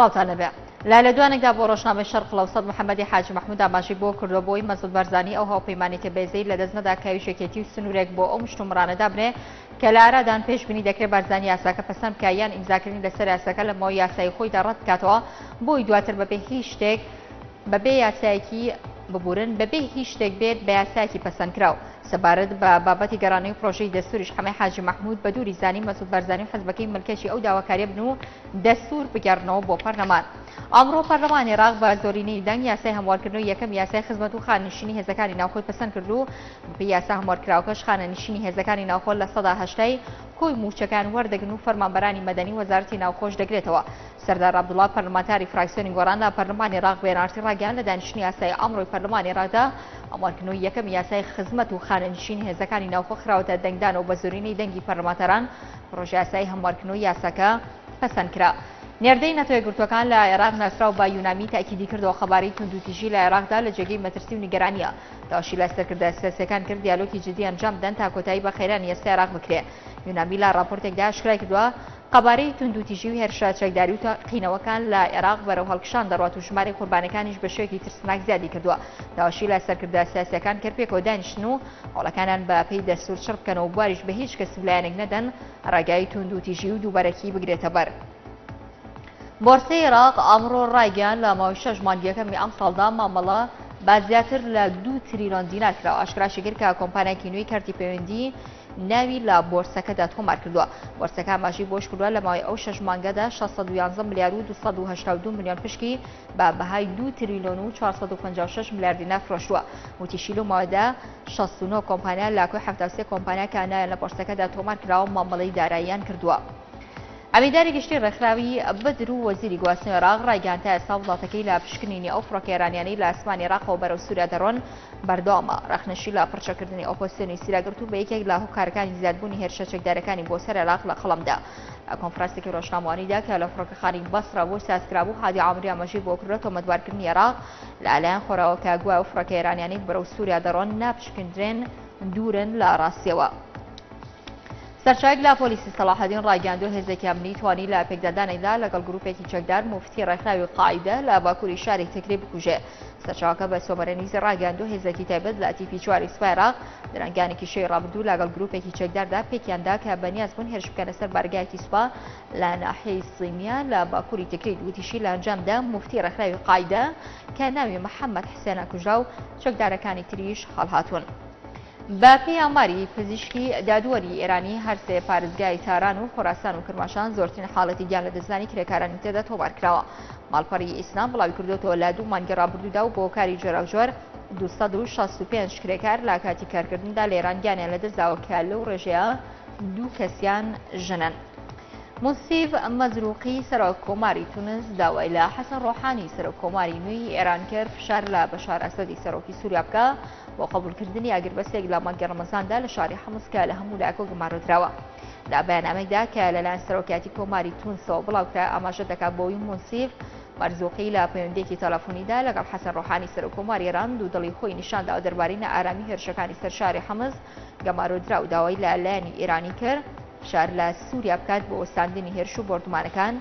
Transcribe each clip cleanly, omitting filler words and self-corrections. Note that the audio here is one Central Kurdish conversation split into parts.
سڵاوتان لەبێ. لە لێدوانێکدا بۆ ڕۆژنامەی شەرق الاوسط محەمەدی حاجی مەحمود ئاماژەی بۆ کردووە بۆی مەسعود بارزانی ئەو هاوپەیمانێتیە بەهێزەی لەدەست نەدا کە ئەویش یەکێتی و سنوورێک بۆ ئەو مشتومڕانە دابنێ کە لە ئارادان پێشبینی دەکرێت بارزانی یاساکە پەسەند بکا یان ئیمزاکردنی لەسەر یاساکە لە ماوەی یاسایی خۆیدا ڕەت بکاتەوە بۆی دواتر بەبێ هیچ شتێک بەبێ یاسایەکی ببورن بەبێ هیچ شتێک بێت بە یاسایەکی پەسەندکراو. سەبارەت بە بابەتی گەڕانەوەی پرۆژەی دەستوریش حەمەی حاجی مەحمود بە دووری زانی مەسعود بارزانی و حزبەکەی ملکەچی ئەو داواکاریە بن و دەستور بگێڕنەوە بۆ پەرلەمان. ئەمڕۆ پەرلەمانی عێراق بە زۆرینەی دەنگ یاسای هەموارکردنەوەی یەکەم یاسای خزمەت و خانەنشینی هێزەکانی ناوخۆی پەسەند کرد و بەپێی یاسا هەموارکراوەکەش خانەنشینی هێزەکانی ناوخۆ 80% کۆی مووچەکان وەردەگرن و فەرمانبەرانی مەدەنی وەزارەتی ناوخۆش دەگرێتەوە. سەردار عەبدوڵا پەرلەمانتاری فراکسیۆنی گۆڕان لە پەرلەمانی عێراق بە ئێن ئاڕ تی ڕاگەیاند لە دانیشتنی یاسایی ئەمڕۆی پەرلەمانی عێراقدا هەموارکردنەوەی یەکەمی یاسای خزمەت و خانەنشینی هێزەکانی ناوخۆ خراوەتە دەنگدانەوە بە زۆرینەی دەنگی پەرلەمانتاران پڕۆژەیاسای هەموارکردنەوەی یاساکە پەسەند کرا. نێردەی نەتەوە یەکگرتووەکان لە عێراق ناسراو بە یونامی تەئکیدی کردەوە قەبارەی توندوتیژی لە عێراقدا لە جێگەی مەترسی و نیگەرانییە. داواشی لە سەرکردە سیاسییەکان کرد دیالۆگی جدی ئەنجام بدەن تا کۆتایی بە قەیرانی ئێستای عێراق بکرێ. یونامی لە ڕاپۆرتێکدا ئاشکرای کردووە، قەبارەی توندوتیژی و هێرشە چەکداری و تەقینەوەکان لە عێراق بەرەو هەڵکشان دەڕوات و ژمارەی قوربانیەکانیش بە شێوەیەکی ترسناک زیادی کردووە. داواشی لە سەرکردە سیاسییەکان کرد پێکەوە دانیشن و هەوڵەکانیان بە پێی دەستوور چڕ بکەنەوە و بواریش بە هیچ کەس و لایەنێک نەدەن ڕێگای توندوتیژی و دووبەرەکی بگرێتە بەر. بۆرسەی عێراق ئەمڕۆ ڕایگەیاند لە ماوەی شەش مانگی یەکەمی ئەمساڵدا مامەڵە بە زیاتر لە دوو تریلۆن دینار کراوە. ئاشکراشی کرد کە کۆمپانیایەکی نوێی کەرتی پەیوەندی ناوی لە بۆرسەکەدا تۆمار کردووە. بۆرسەکە ئاماژەی بەوەش کردووە لە ماوەی ئەو شەش مانگەدا 611 ملیار و 282 ملیۆن پشکی بە بەهای 2 تریلیۆن و 456 ملیار دینار فرۆشتووە. وتیشی لەو ماوەدا 69 کۆمپانیا لە کۆی 73 کۆمپانیا کە ناویان لە بۆرسەکەدا تۆمار کراوە مامەڵەی داراییان کردووە. ئەمینداری گشتی ڕێکخراوی بەدر و وەزیری گواستنەوەی عێراق ڕایگەیاند تا ئێستا وڵاتەکەی لە پشکنینی ئەو فڕۆکە ئێرانیانەی لە ئاسمانی عێراقەوە بەرەو سووریا دەڕۆن بەردەوامە. ڕەخنەشی لە پڕچەکردنی ئۆپۆزسیۆنی سووریا گرت و بە یەکێک لە هۆکارەکانی زیادبوونی هێرشە چەکدارەکانی بۆ سەر عێراق لە قەڵەم دا. لە کۆنفرانسێکی ڕۆژنامەوانیدا کە لە فڕۆکەخانەی بەسڕە بۆ سازکرابوو، هادی عامری ئاماژەی بۆ کردووە تۆمەتبارکردنی عێراق لە لایەن خۆراوە کە گوایە ئەو فڕۆکە ئێرانیانەی بەرەو سووریا دەڕۆن ناپشکندرێن دوورن لە ڕاستیەوە. سەرچاوەیەک لە پۆلیسی سەڵاحەدین ڕایگەیاندووە، هێزێکی ئەمنی توانی لە پێکدادانێکدا لەگەڵ گروپێکی چەکدار موفتی ڕێکخراوی قاعیدە لە باکووری شاری تکریت بکوژێ. سەرچاوەکە بە سۆمەرە نیوزی ڕاگەیاندووە، هێزێکی تایبەت لە تیپی چواری سوپای عێراق درەنگانێکی شەوی ڕابردوو لەگەڵ گروپێکی چەکداردا پێکیاندا کە بەنیاز بوون هێرش بکەنە سەر بارگایەکی سوپا لە ناحیەی سیمیا لە باکووری تکریت. وتیشی لە ئەنجامدا موفتی ڕێکخراوی قاعیدە کە ناوی محەممەد حسێنە کوژرا و چەکدارەکانی تریش هەڵهاتوون. بە پێی ئاماری پزیشکی دادوەری ئێرانی هەرسێ پارێزگای تاران و خۆراسان و کرماشان زۆرترین حاڵەتی گیان لەدەستدانی کرێکارانی تێدا تۆمار کراوە. ماڵپەڕی ئیسنام بڵاوی کردووەتەوە لە دوو مانگی ڕابردوودا و بۆ کاری جۆراوجۆر 265 کرێکار لە کاتی کارکردندا لە ئێران گیانیان لەدەستداوە کە لەو ڕێژەیە دوو کەسیان ژنن. مونسیف مەزروقی سەرۆک کۆماری تونس داوای لە حەسەن ڕۆحانی سەرۆک کۆماری نوێی ئێران کرد فشار لە بەشار ئەسەدی سەرۆکی سووریا بکا بۆ قبوڵکردنی ئاگربەستێک لە مانگی ڕەمەزاندا لە شاری حمس کە لە هەموو لایەکەوە گەمارۆدراوە. لە بەیاننامەیەکدا کە لەلایەن سەرۆکایەتی کۆماری تونسەوە بڵاوکرا ئاماژە دەکات بەوەی مونسیف مەرزوقی لە پەیوەندییەکی تەلەفۆنیدا لەگەڵ حەسەن ڕۆحانی سەرۆک کۆماری ئێران دوودڵی خۆی نیشانداوە دەربارەی نائارامی هێرشەکانی سەر شاری حمس گەمارۆدراو داوای لە لایەنی ئێرانی کرد فشار لە سووریا بکات بۆ وەستاندنی هێرش و بۆردومانەکان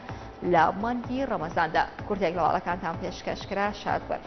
لە مانگی ڕەمەزاندا. کورتێک لە هەواڵەکانتان پێشکەش کرا. شاد بن.